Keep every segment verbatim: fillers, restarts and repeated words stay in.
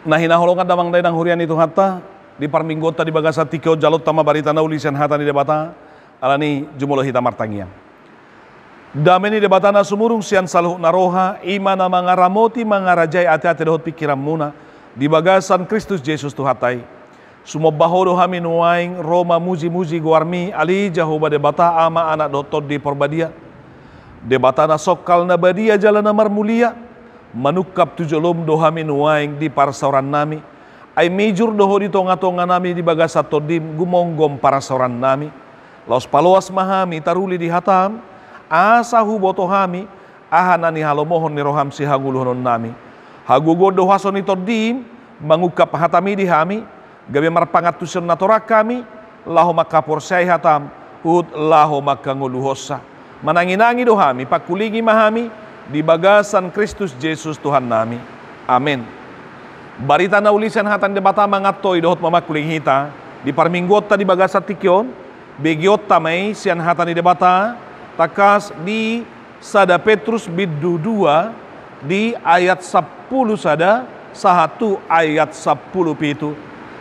Na hinaholongan damang dainang huria ni Tuhanta, di parmingguonta di bagasan tingki on, jalonta ma barita na uli sian hata ni Debata. Alani i jumolo hita martangiang. Dame ni Debata na sumurung sian saluhut na roha, i ma na mangaramoti, mangarajai ateate dohot pingkiranmuna di bagasan Kristus Jesus Tuhanta i. Sumomba Ho do hami nuaeng, ro mamujimuji goarMi, ale Jahowa Debata, Ama, Anak dohot Tondi Porbadia. Debata na songkal, na badia jala na marmulia, manungkap tu jolom do hami nuaeng di parsaorannami. Ai mijur do Ho di tongatonganami di bagasan TondiM, gumonggom parsaorannami. Laos paloas ma hami taruli di hataM, asa huboto hami aha na nihalomohon ni rohaM sihangoluhononnami. Hagogoon do huaso ni TondiM mangungkap hataMi di hami, gabe marpangantusion na torang hami, laho mangkaporseai hataM, huhut laho mangkangoluhonsa. Mananginangi do hami, pangkulingi ma hami di bagasan Kristus Jesus Tuhannami. Amen. Barita na uli sian hata ni Debata mangantoi dohot mamangkulingi hita di parmingguonta di bagasan tingki on. Begeonta ma i sian hata ni Debata, tangkas di Sada Petrus bindu dua, di ayat sampulu sada sahat tu ayat sampulu pitu.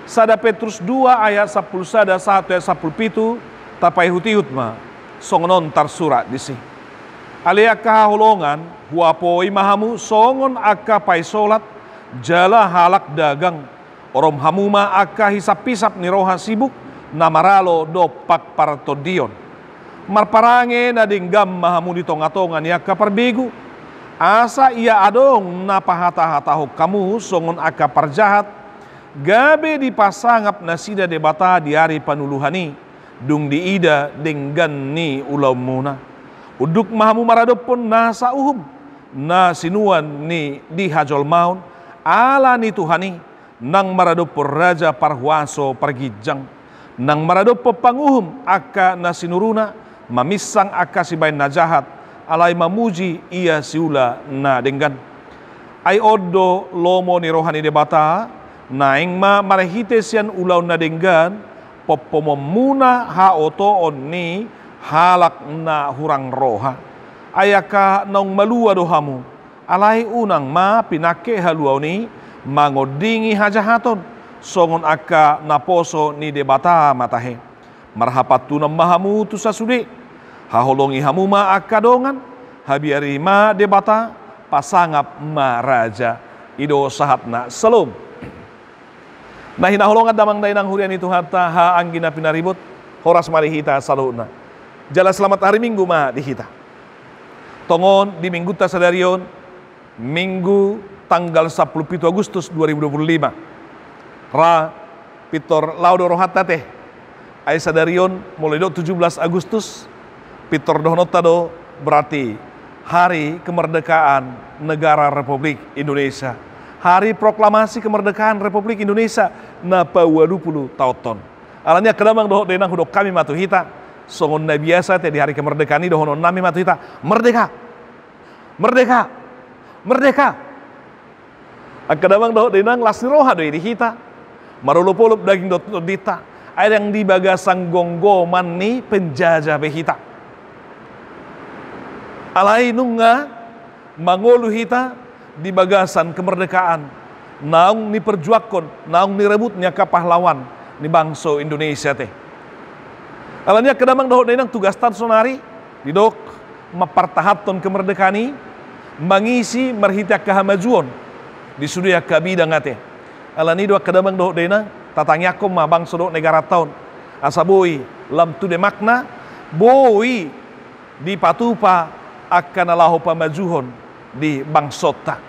Sada Petrus dua ayat sampulu sada sahat tu ayat sampulu pitu, tapaihutihut ma, songon on tarsurat disi. Ale angka haholongan, huapoi ma hamu songon angka paisolat jala halak dagang. Orom hamu ma angka hisaphisap ni roha sibuk na maralo dompak partondion. Marparange na denggan ma hamu di tongatonga ni angka parbegu. Asa ia adong na pahatahatahon hamu songon angka parjahat, gabe dipasangap nasida Debata di ari panuluhan i, dung diida denggan ni ulaonmuna. Unduk ma hamu maradophon nasa uhum na sinuan ni di hajolmaon, ala ni Tuhan i, nang maradophon raja parhuaso parginjang, nang maradophon panguhum angka na sinuruna, maminsang angka sibahen na jahat, alai mamuji ia siula na denggan. Ai on do lomo ni roha ni Debata, naeng ma marhite sian ulaon na denggan, pompomonmuna haotoon ni halak na hurang roha. Ai angka naung malua do hamu, alai unang ma pinangke haluaon i mangondingi hajahaton, songon angka naposo ni Debata ma tahe. Marhapantunan ma hamu tu sasude, haholongi hamu ma angka dongan, habiari ma Debata, pasangap ma raja. I do sahatna. Salom. Na hinaholongan damang dainang huria ni Tuhanta, haha anggi na pinaribot, horas ma di hita saluhutna. Jala selamat hari Minggu ma di hita. Tongon di minggunta sadari on, Minggu tanggal sampulu pitu Agustus dua ribu dua puluh lima. Ra pintor laho do rohanta te. Ai sadari on molo didok tujuh belas Agustus, pintor dohononta do berarti Hari Kemerdekaan Negara Republik Indonesia. Hari Proklamasi Kemerdekaan Republik Indonesia na paualu pulu taonhon. Alani i angka damang dohot dainang, hudok hami ma tu hita, songon na biasa te di hari kemerdekaan i dohononnami ma tu hita, merdeka! Merdeka! Merdeka! Angka damang dohot dainang, las ni roha do i di hita. Marolopolop daging dohot tondinta. Ai ndang di bagasan gomgoman ni penjajah be hita. Alai nunga mangolu hita di bagasan kemerdekaan naung niperjuangkon, naung nirebut ni angka pahlawan ni bangso Indonesia te. Alani i angka damang dohot dainang, tugasta sonari didok mampartahanhon kemerdekaan i, mangisi marhite angka hamajuon di sude angka bidang ate. Alani i do angka damang dohot dainang, tatangiangkon ma bangso dohot negaranta on, asa boi lam tu demakna, boi dipatupa angka na laho pamajuhon di bangsonta.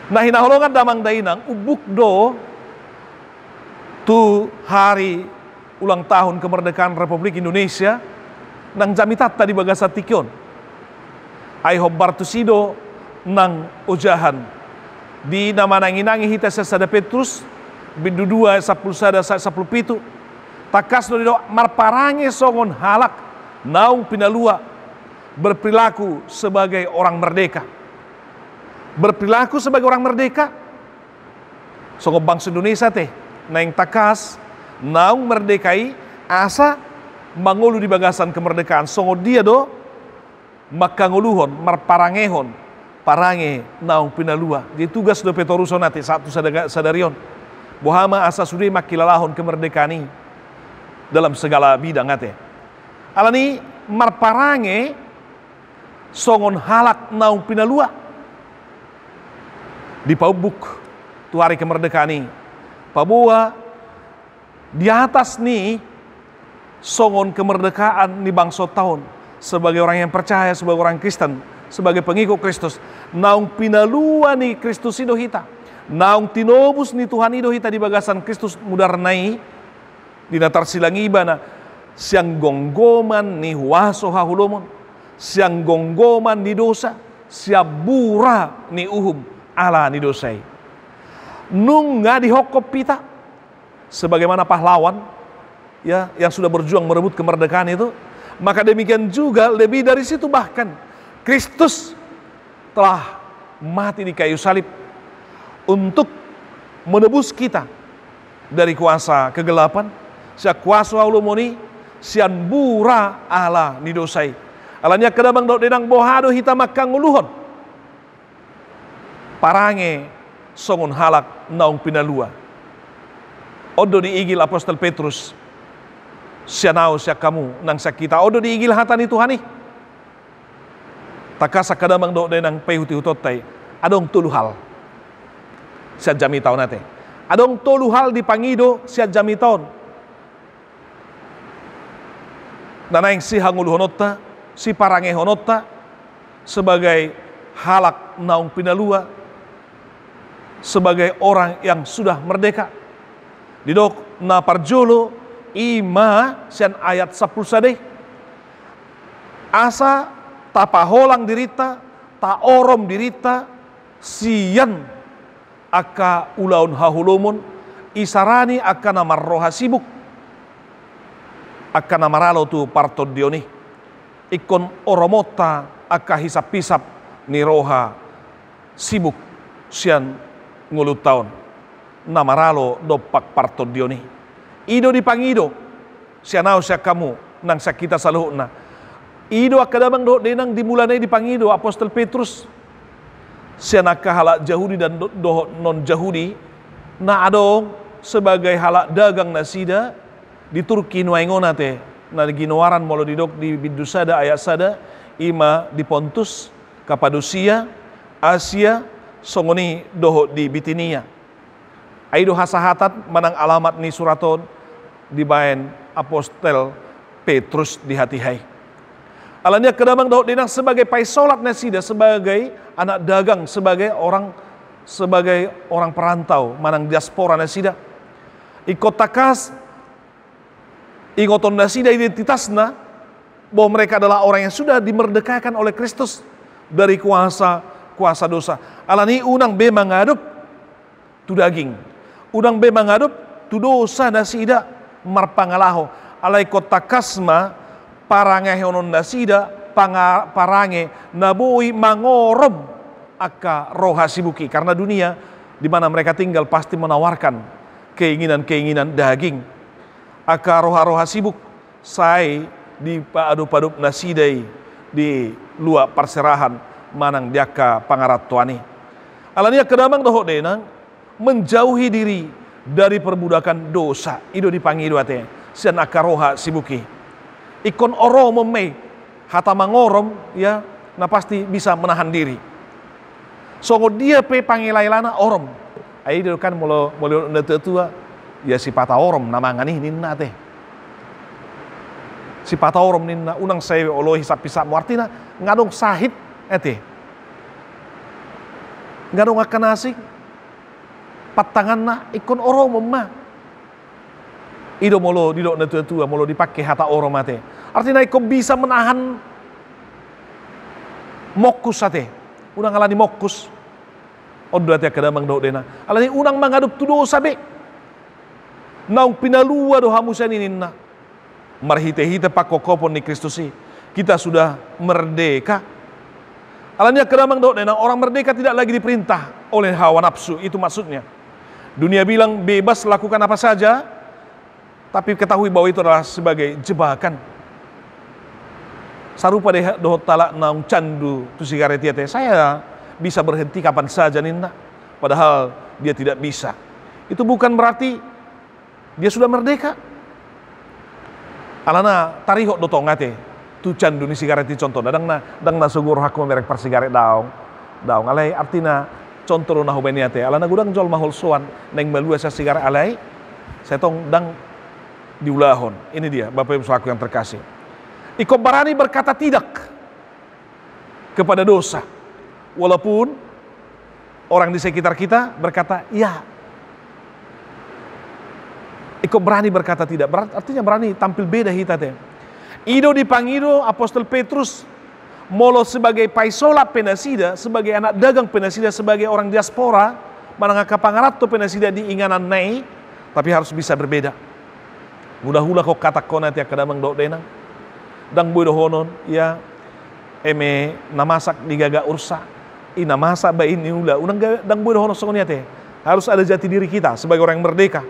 Na hinaholongan damang dainang, umbuk do tu hari ulang tahun kemerdekaan Republik Indonesia nang jamitanta di bagasan tingki on. Ai hombar tusi do nang ojahan di na mananginangi hita sian Sada Petrus bindu dua sampulu sada sahat sampulu pitu. Tangkas do didok, marparange songon halak naung pinalua, berperilaku sebagai orang merdeka. Berperilaku sebagai orang merdeka. Songon bangso Indonesia te, naeng tangkas naung merdeka i, asa mangolu di bagasan kemerdekaan. Songon dia do mangkangoluhon, marparangehon parange naung pinalua. Jadi tugas dope toruson ate sahat tu sada-, sadari on. Boha ma asa sude mangkilalahon kemerdekaan i dalam segala bidang ate. Alani marparange songon halak naung pinalua. Dipaumbuk tu ari kemerdekaan i. Paboa di atas ni songon kemerdekaan ni bangso taon, sebagai orang yang percaya, sebagai orang Kristen, sebagai pengikut Kristus, naung pinalua ni Kristus i do hita, naung tinobus ni Tuhan i do hita di bagasan Kristus mudarna i, di na tarsilang ibana, sian gomgoman ni huaso haholomon, sian gomgoman ni dosa, sian bura ni uhum ala ni dosa i. Nunga dihophop hita, sebagaimana pahlawan, ya, yang sudah berjuang merebut kemerdekaan itu, maka demikian juga lebih dari situ bahkan Kristus telah mati di kayu salib untuk menebus kita dari kuasa kegelapan, sian huaso haholomon i, sian bura ala ni dosa i. Alani angka damang dohot dainang, boha do hita mangkangoluhon parange songon halak naung pinalua. On do diigil apostel Petrus, sian ahu, sian hamu, nang sian hita. On do diigil hata ni Tuhan i. Tangkas angka damang dohot dainang, paihuthonta i. Adong tolu hal sian jamita on ate. Adong tolu hal dipangido sian jamita on na naeng sihangoluhononta, siparangehononta sebagai halak naung pinalua, sebagai orang yang sudah merdeka. Didok na parjolo, i ma sian ayat sampulu sada i, asa tapaholang dirinta, taorom dirinta sian angka ulaon haholomon, isarani angka na marroha sibuk, angka na maralo tu partondion i. Ingkon oromonta angka hisaphisap ni roha sibuk sian ngolunta on, na maralo dompak partondion i. I do dipangido sian ahu, sian hamu, nang sian hita saluhutna. I do angka damang dohot dainang, di mulana i dipangido apostel Petrus sian angka halak Jahudi dan do-, dohot non-Jahudi, na adong sebagai halak dagang nasida di Turki nuaeng on ate, na ginoaran molo didok di bindu sada ayat sada, i ma di Pontus, Kapadosia, Asia, songon i dohot di Bitinia. Ai do hasahatan manang alamat ni surat on dibaen apostel Petrus di hatiha i. Alani angka damang dohot dainang, sebagai paisolat nasida, sebagai anak dagang, sebagai orang, sebagai orang perantau manang diaspora nasida, ingkon tangkas ingoton nasida identitasna, bahwa mereka adalah orang yang sudah dimerdekakan oleh Kristus dari kuasa, kuasa dosa. Alani unang be mangadop tu daging, unang be mangadop tu dosa nasida marpangalaho. Alai ingkon tangkas ma parangehonon nasida panga-, parange na boi mangorom angka roha sibuk i, karena dunia di mana mereka tinggal pasti menawarkan keinginan-keinginan daging. Angka roha-roha sibuk sai dipaadop-adop nasida i di luat parserahan manang di angka pangarantoan i. Alani angka damang dohot dainang, menjauhi diri dari perbudakan dosa, i do dipangido ate sian angka roha sibuk i. Ingkon oromon ma i, hata mangorom, ya, na pasti bisa menahan diri. Songon dia pe pangela-elana, orom. Ai do kan molo, molo na tua-tua, ya sipata orom na mangan i ninna ate. Sipata orom ninna, unang sai olo hisap-hisapmu, artina nga adong sahit ate. Nga adong angka na asing pantanganna, ingkon oromon ma. I do molo didok na tua-tua, molo dipangke hata orom ate, artina ingkon bisa menahan mongkus ate. Unang alani mongkus. On do ate angka damang dohot dainang. Alani unang mangadop tu dosa be. Naung pinalua do hamu sian i ninna. Marhite-hite pangkophopon ni Kristus i, kita sudah merdeka. Alani angka damang dohot dainang, orang merdeka tidak lagi diperintah oleh hawa nafsu, itu maksudnya. Dunia bilang bebas lakukan apa saja, tapi ketahui bahwa itu adalah sebagai jebakan. Sarupa de dohot halak naung candu tu sigaret i ate. Saya bisa berhenti kapan saja ninna, padahal dia tidak bisa. Itu bukan berarti dia sudah merdeka. Alana tarihot do tong ate tu candu ni sigaret i, contohna. Ndang na, ndang na so gogo rohangku mamereng parsigaret, daong. Daong, alai artina contoh do na hubaen i ate. Alana godang jolma holsoan naeng malua sian sigaret, alai sai tong ndang diulahon. Ini dia, Bapak Ibu Saudaraku yang terkasih. Ingkon barani berkata tidak kepada dosa. Walaupun orang di sekitar kita berkata, "Ya." Ingkon barani berkata tidak. Berat-, artinya barani tampil beda hita ate. I do dipangido Apostel Petrus, molo sebagai paisolat pe nasida, sebagai anak dagang pe nasida, sebagai orang diaspora, manang angka pangaranto pe nasida di ingananna i, tapi harus bisa berbeda. Hulahula ho hatahon ate angka damang dohot dainang. Ndang boi dohonon, ya, eme na masak di gaga ursa, i na masak baen niula. Unang ga-, ndang boi dohonon songon i ate. Harus ada jati diri kita sebagai orang yang merdeka.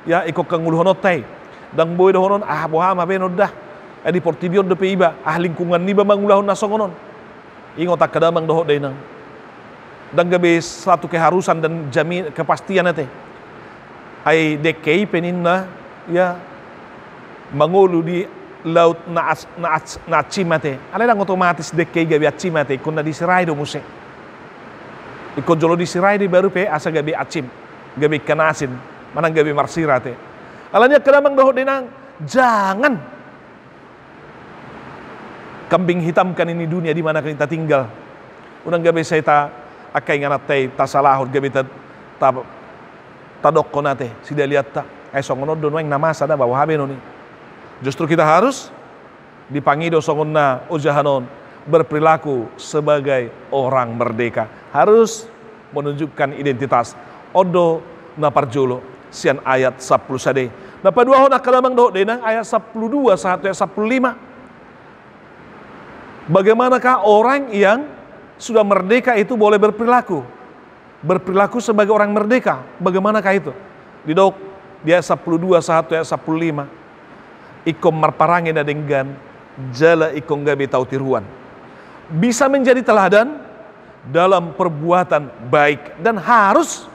Ya, ingkon hangoluhononta i. Ndang boi dohonon, "Ah, boha ma baenon da. Eh, di portibi on dope iba, ah, lingkungan niba mangulahon na songon on." Ingot angka damang dohot dainang. Ndang gabe satu keharusan dan jami-, kepastian ate. Ai dengke i pe ninna, ya, mangolu di laut na as-, na as-, na ansim ate. Alai ndang otomatis dengke i gabe ansim ate, ingkon na disirah i do muse. Ingkon jolo disirah i do baru pe asa gabe ansim, gabe ikan asin, manang gabe marsirah ate. Alani angka damang dohot dainang, jangan kambing hitamkan ini dunia di mana kita tinggal. Unang gabe sai ta, angka ingananta i tasalahon, gabe ta, ta, tadokkon ate sidalianta. Eh, songon on do nuaeng na masa da, boha baenon i. Justru kita harus dipangido songon na ojahan on, berperilaku sebagai orang merdeka. Harus menunjukkan identitas. On do na parjolo sian ayat sampulu sada i. Na paduahon angka damang dohot dainang, ayat sampulu dua sahat tu ayat sampulu lima. Bagaimanakah orang yang sudah merdeka itu boleh berperilaku? Berperilaku sebagai orang merdeka. Bagaimanakah itu? Didok di ayat sampulu dua sahat tu ayat sampulu lima. Ingkon marparange na denggan, jala ingkon gabe tau tiruan. Bisa menjadi teladan dalam perbuatan baik dan harus,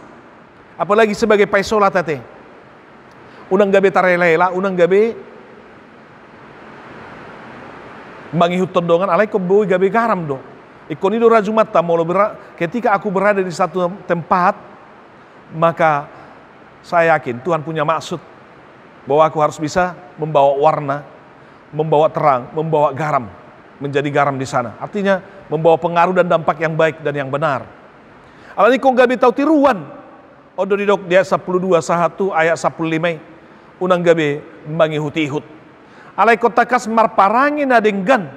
apalagi sebagai paisolat ate. Unang gabe tarela-ela, unang gabe mangihuthon dongan, alai ingkon boi gabe garam do. Ingkon i do rajumanta, molo bera-, ketika aku berada di satu tempat, maka saya yakin Tuhan punya maksud bahwa aku harus bisa membawa warna, membawa terang, membawa garam, menjadi garam di sana. Artinya, membawa pengaruh dan dampak yang baik dan yang benar. Alani ingkon gabe tau tiruan, on do didok di ayat sampulu dua sahat tu ayat sampulu lima i, unang gabe mangihut-ihut. Alai ingkon tangkas marparange na denggan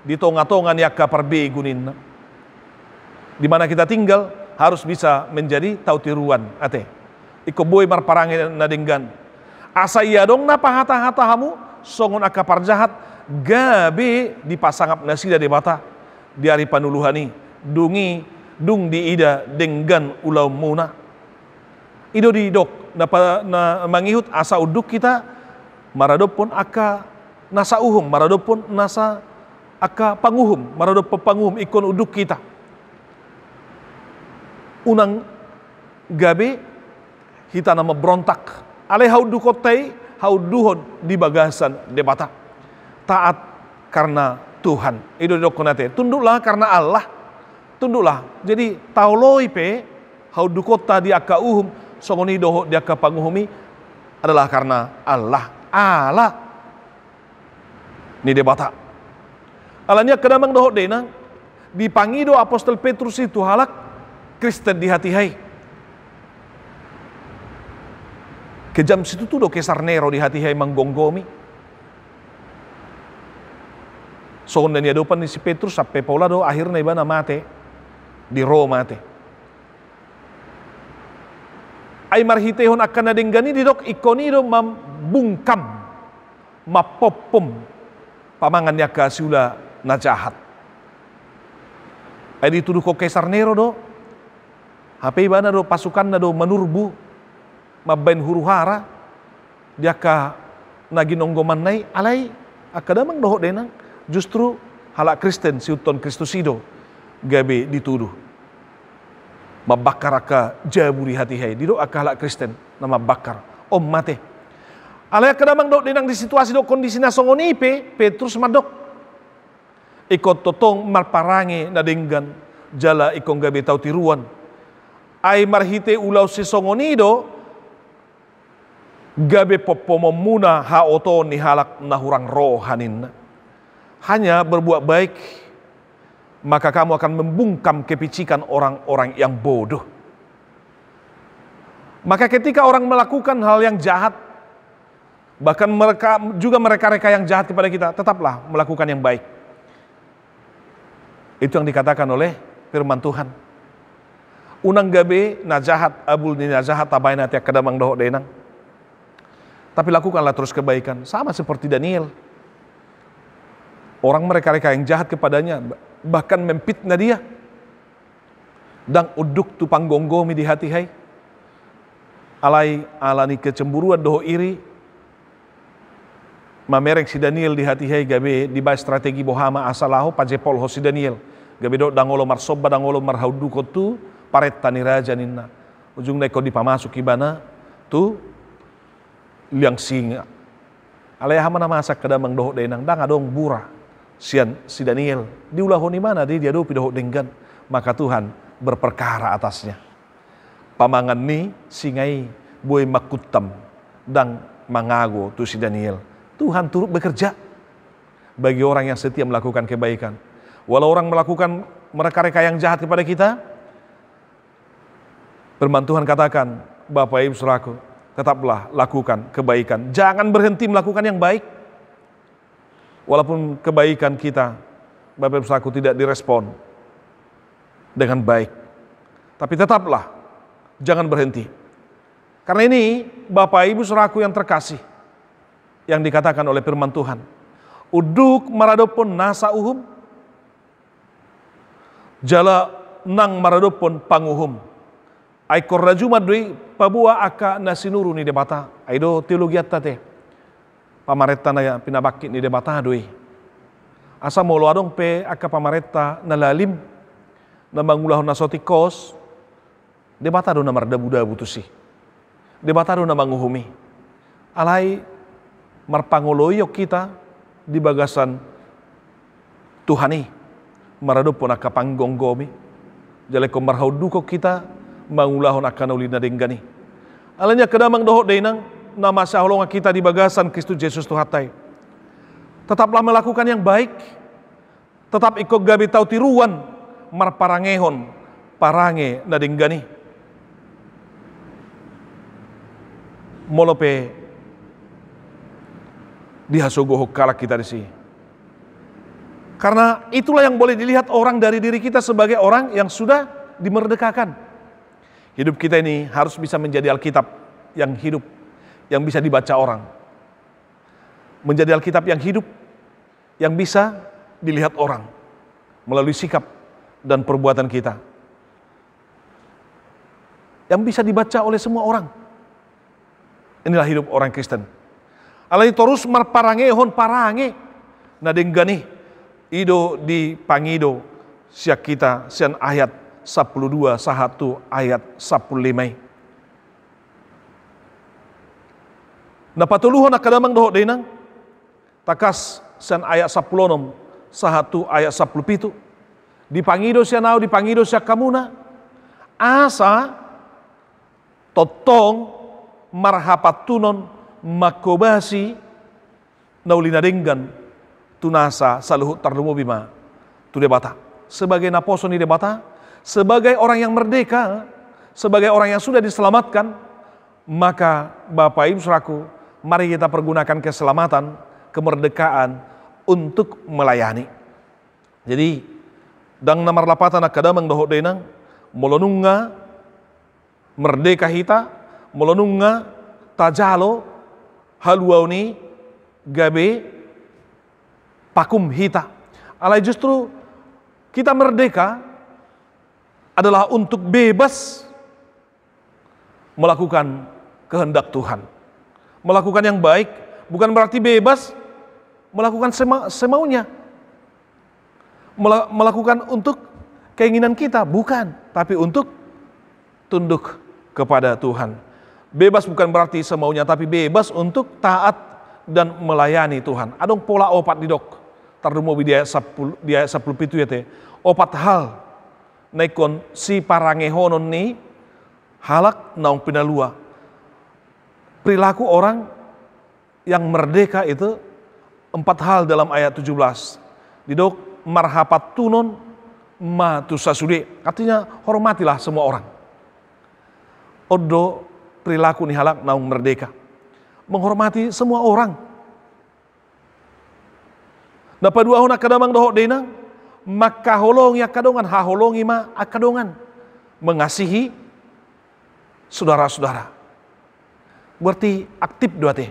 di tonga-tonga ni angka parbegu ninna. Di mana kita tinggal harus bisa menjadi tau tiruan ate. Ingkon boi marparange na denggan. Asa ia adong na pahata-hata hamu songon angka parjahat, gabe dipasangap nasida Debata di ari panuluhan i, dung i, dung diida denggan ulaonmuna. I do didok na pa-, na mangihut asa unduk hita maradophon angka nasa uhum, maradophon nasa angka panguhum, maradophon panguhum, ingkon unduk hita. Unang gabe hita na mamberontak. Alai haundukonta i, haunduhon di bagasan Debata. Taat karena Tuhan. I do didokkon ate, tunduklah karena Allah. Tunduklah. Jadi, taoloi pe haundukonta di angka uhum, songon i dohot di angka panguhum i adalah karena Allah. Ala ni Debata. Alani i angka damang dohot dainang, dipangido Apostel Petrus i tu halak Kristen di hatiha i. Kejam situtu do Kesar Nero di hatiha i manggomgomi. Songon na niadopan ni si Petrus sampe pola do akhirna ibana mate di Roma ate. Ai marhitehon angka na denggan i didok ingkon i do mambungkam, mampompom pamangan ni angka siula na jahat. Ai dituduhon Kesar Nero do, hape ibana do pasukanna do manurbu, mambaen huru-hara di angka na ginonggomanna i, alai angka damang dohot dainang, justru halak Kristen sihuthon Kristus i do. gabe dituduh. Mambakar angka jabu di hatiha i, didok angka halak Kristen na mambakar. On mate. Alai angka damang dohot dainang, di situasi dohot kondisi na songon i pe, Petrus mandok, ingkon tongtong marparange na denggan, jala ingkon gabe tau tiruan. Ai marhite ulaon sisongon i do gabe pompomonmuna haotoon ni halak na hurang roha, ninna. Hanya berbuat baik, maka kamu akan membungkam kepicikan orang-orang yang bodoh. Maka ketika orang melakukan hal yang jahat, bahkan mereka juga mereka-reka yang jahat kepada kita, tetaplah melakukan yang baik. Itu yang dikatakan oleh firman Tuhan. Unang gabe na jahat, abul ni na jahat tabaen ate, angka damang dohot dainang. Tapi lakukanlah terus kebaikan, sama seperti Daniel. Orang mereka-reka yang jahat kepadanya, bahkan memfitnah dia. Ndang unduk tu panggomgomi di hatiha i. Alai ala ni kecemburuan dohot iri, mamereng si Daniel di hatiha i, gabe dibaen strategi boha ma asa laho pajepolhon si Daniel. Gabe didok, ndang olo marsomba, ndang olo marhaundukon tu parenta ni raja, ninna. Ujungna ingkon dipamasuk ibana tu liang singa. Alai aha ma na masa, angka damang dohot dainang? Ndang adong bura sian si Daniel. Diulahon ibana do i, diadopi dohot denggan. Maka Tuhan berperkara atasnya. Pamangan ni singa i boi mangkuntam, ndang mangago tu si Daniel. Tuhan turut bekerja bagi orang yang setia melakukan kebaikan. Walau orang melakukan, mereka-reka yang jahat kepada kita, firman Tuhan katakan, Bapak Ibu Saudaraku, tetaplah lakukan kebaikan. Jangan berhenti melakukan yang baik. Walaupun kebaikan kita, Bapak Ibu Saudaraku, tidak direspon dengan baik, tapi tetaplah, jangan berhenti. Karena ini, Bapak Ibu Saudaraku yang terkasih, yang dikatakan oleh firman Tuhan, unduk maradophon nasa uhum, jala nang maradophon panguhum. Ai ingkon rajuman do i paboa angka na sinuru ni Debata. Ai do teologianta ate. Pamarenta na pinabangkit ni Debata do i. Asa molo adong pe angka pamarenta na lalim, na mangulahon na so tingkos, Debata do na mardabudabu tusi. Debata do na manguhumi. Alai marpangoloion hita di bagasan Tuhan i, maradophon angka panggomgomi, jala ingkon marhaundukon hita mangulahon angka na uli na denggan i. Alani i, angka damang dohot dainang na masihaholongan hita di bagasan Kristus Jesus Tuhanta i, tetaplah melakukan yang baik, tetap ingkon gabe tau tiruan marparangehon parange na denggan i. Molo pe dihasogohon halak hita disi. Karena itulah yang boleh dilihat orang dari diri kita sebagai orang yang sudah dimerdekakan. Hidup kita ini harus bisa menjadi Alkitab yang hidup, yang bisa dibaca orang. Menjadi Alkitab yang hidup, yang bisa dilihat orang melalui sikap dan perbuatan kita, yang bisa dibaca oleh semua orang. Inilah hidup orang Kristen. Alai torus marparangehon parange na denggan i, i do dipangido sian hita sian ayat sampulu dua sahat tu ayat sampulu lima i. Na patoluhon, angka damang dohot dainang, tangkas sian ayat sampulu onom sahat tu ayat sampulu pitu. Dipangido sian ahu, dipangido sian hamuna, asa tongtong marhapantunon manghobasi na uli na denggan tu nasa saluhut, tarlumobi ma tu Debata. Sebagai naposo ni Debata, sebagai orang yang merdeka, sebagai orang yang sudah diselamatkan, maka Bapak Ibu Saudaraku, mari kita pergunakan keselamatan, kemerdekaan untuk melayani. Jadi, ndang na marlapatan, angka damang dohot dainang, molo nunga merdeka hita, molo nunga tajalo haluaon i gabe pakum hita. Alai justru kita merdeka adalah untuk bebas melakukan kehendak Tuhan. Melakukan yang baik bukan berarti bebas melakukan sema-, semaunya. Mela-, melakukan untuk keinginan kita, bukan, tapi untuk tunduk kepada Tuhan. Bebas bukan berarti semaunya, tapi bebas untuk taat dan melayani Tuhan. Adong pola opat didok, tarlumobi di ayat sampulu, di ayat sampulu pitu i ate. Opat hal na ingkon siparangehonon ni halak naung pinalua. Perilaku orang yang merdeka itu empat hal dalam ayat tujuh belas. Didok marhapantunon ma tu sasude. Artinya hormatilah semua orang. On do perilaku ni halak naung merdeka. Menghormati semua orang. Na paduahon angka damang dohot dainang, mangkaholongi angka dongan, haholongi ma angka dongan. Mengasihi saudara-saudara. Berarti aktif do ate.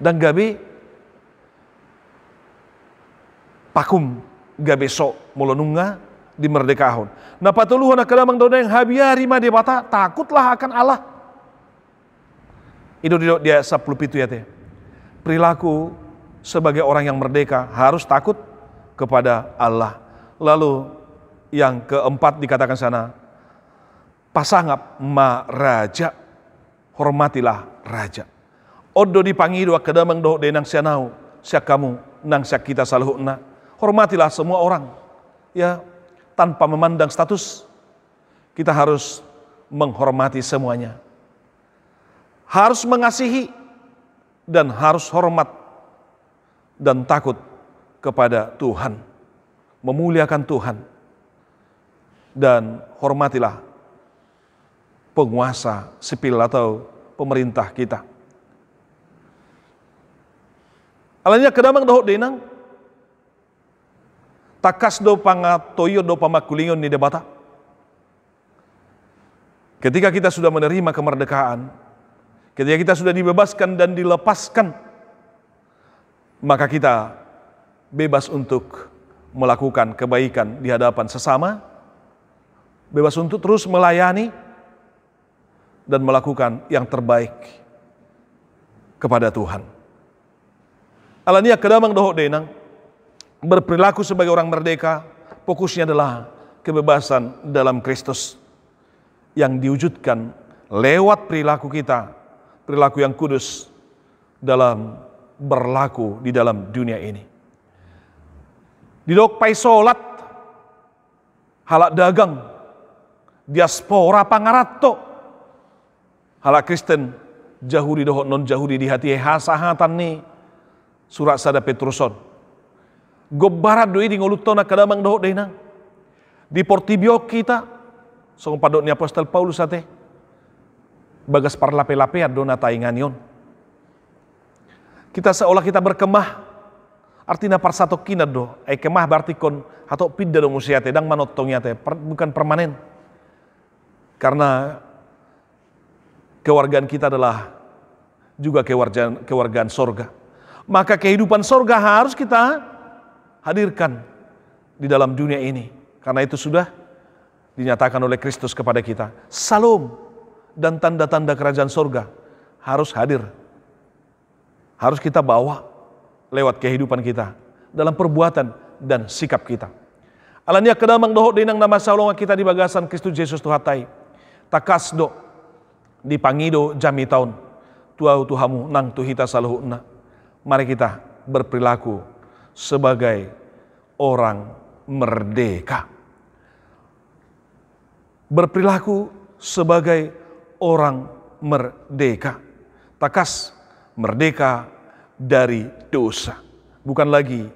Ndang gabe pakum, gabe so molo nunga dimerdekahon. Na patoluhon angka damang dohot dainang, habiari ma Debata, takutlah akan Allah. I do didok di ayat sampulu pitu i ate. Perilaku sebagai orang yang merdeka harus takut kepada Allah. Lalu yang keempat dikatakan sana, pasangap ma raja, hormatilah raja. On do dipangido angka damang dohot dainang sian ahu, sian hamu, nang sian hita saluhutna. Hormatilah semua orang. Ya, tanpa memandang status, kita harus menghormati semuanya. Harus mengasihi dan harus hormat dan takut kepada Tuhan, memuliakan Tuhan, dan hormatilah penguasa sipil atau pemerintah kita. Alani i angka damang dohot dainang, tangkas do pangatoion dohot pamangkulingon ni Debata. Ketika kita sudah menerima kemerdekaan, ketika kita sudah dibebaskan dan dilepaskan, maka kita bebas untuk melakukan kebaikan di hadapan sesama, bebas untuk terus melayani dan melakukan yang terbaik kepada Tuhan. Alani i angka damang dohot dainang, berperilaku sebagai orang merdeka, fokusnya adalah kebebasan dalam Kristus yang diwujudkan lewat perilaku kita, perilaku yang kudus dalam berlaku di dalam dunia ini. Didok paisolat, halak dagang, diaspora pangaranto, halak Kristen, Jahudi dohot non-Jahudi di hatiha, sahatan ni surat sada Petrus on. Gombaran do i di ngolunta on angka damang dohot dainang. Di portibi on hita, songon pandok ni apostel Paulus ate, bagas parlape-lapean do na taingani on. Kita seolah kita berkemah, artina parsatongkinan do. Ai kemah berarti ingkon hatop pinda do muse ate, ndang manongtong i ate, per-, bukan permanen. Karena kewargaan kita adalah juga kewargaan, kewargaan sorga. Maka kehidupan sorga harus kita hadirkan di dalam dunia ini. Karena itu sudah dinyatakan oleh Kristus kepada kita. Salom dan tanda-tanda kerajaan sorga harus hadir, harus kita bawa lewat kehidupan kita, dalam perbuatan dan sikap kita. Alani i angka damang dohot dainang na masihaholongan hita di bagasan Kristus Jesus Tuhanta i, tangkas do dipangido jamita on tu ahu, tu hamu nang tu hita saluhutna. Mari kita berperilaku sebagai orang merdeka. Berperilaku sebagai orang merdeka. Tangkas merdeka dari dosa. Bukan lagi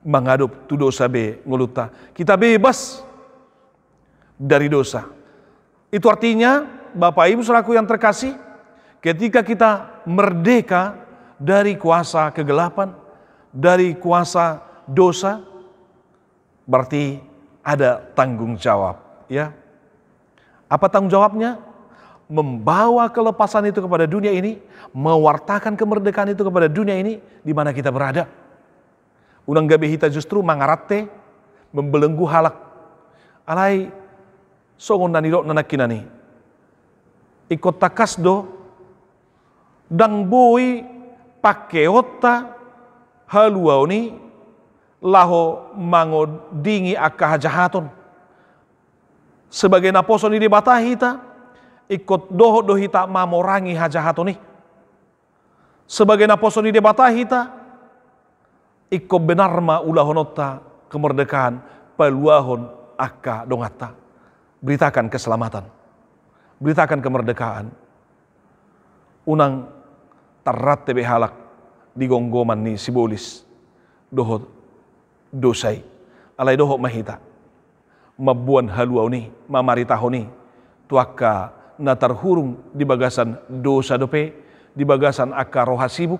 mangadop tu dosa be ngolunta. Kita bebas dari dosa. Itu artinya, Bapak Ibu saudaraku yang terkasih, ketika kita merdeka dari kuasa kegelapan, dari kuasa dosa, berarti ada tanggung jawab, ya. Apa tanggung jawabnya? Membawa kelepasan itu kepada dunia ini, mewartakan kemerdekaan itu kepada dunia ini di mana kita berada. Unang gabe hita justru mangarante, membelenggu halak. Alai songon na nidokna nangkinan i, ingkon tangkas do, ndang boi pangkeonta haluaon i laho mangodingi angka hajahaton. Sebagai naposo ni Debata hita, ingkon dohot do hita mamorangi hajahaton i. Sebagai naposo ni Debata hita, ingkon benar ma ulahononta kemerdekaan, paluahon angka donganta. Beritakan keselamatan. Beritakan kemerdekaan. Unang tarrante be halak di gomgoman ni sibolis dohot dosa i. Alai dohot ma hita mamboan haluaon i, mamaritahon i tu angka na tarhurung di bagasan dosa dope, di bagasan angka roha sibuk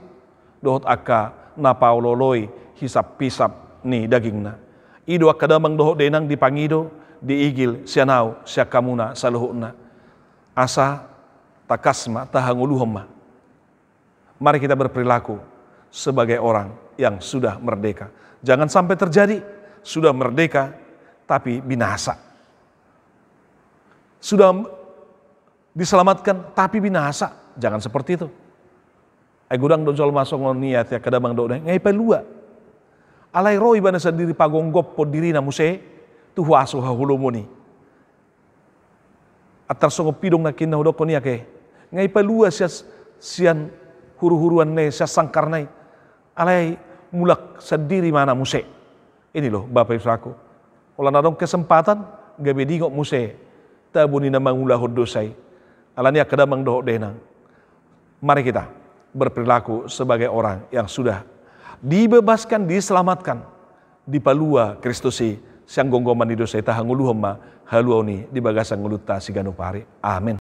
dohot angka na paolooloi hisaphisap ni dagingna. I do angka damang dohot dainang dipangido, diigil sian ahu, sian hamuna saluhutna. Asa tangkas ma, tahangoluhon ma. Mari kita berperilaku sebagai orang yang sudah merdeka. Jangan sampai terjadi sudah merdeka tapi binasa. Sudah diselamatkan tapi binasa. Jangan seperti itu. Ai godang do jolma songon i, ate, angka damang dohot dainang, nga ipalua. Alai ro ibana sandiri pagomgophon dirina muse tu huaso haholomon i. Antar songon pidong nangkin na hudokkon i, ate, nga ipalua sian, sian huruhuruanna i, sian sangkarna i. Alai mulak sandiri ibana muse. Ini loh, Bapak Ibu Saudaraku, holan adong kesempatan gabe diingot muse tabo ni na mangulahon dosa i. Alani i, angka damang dohot dainang, mari kita berperilaku sebagai orang yang sudah dibebaskan, diselamatkan, dipalua Kristus i sian gomgoman ni dosa i. Tahangoluhon ma haluaon i di bagasan ngolunta siganup ari. Amin.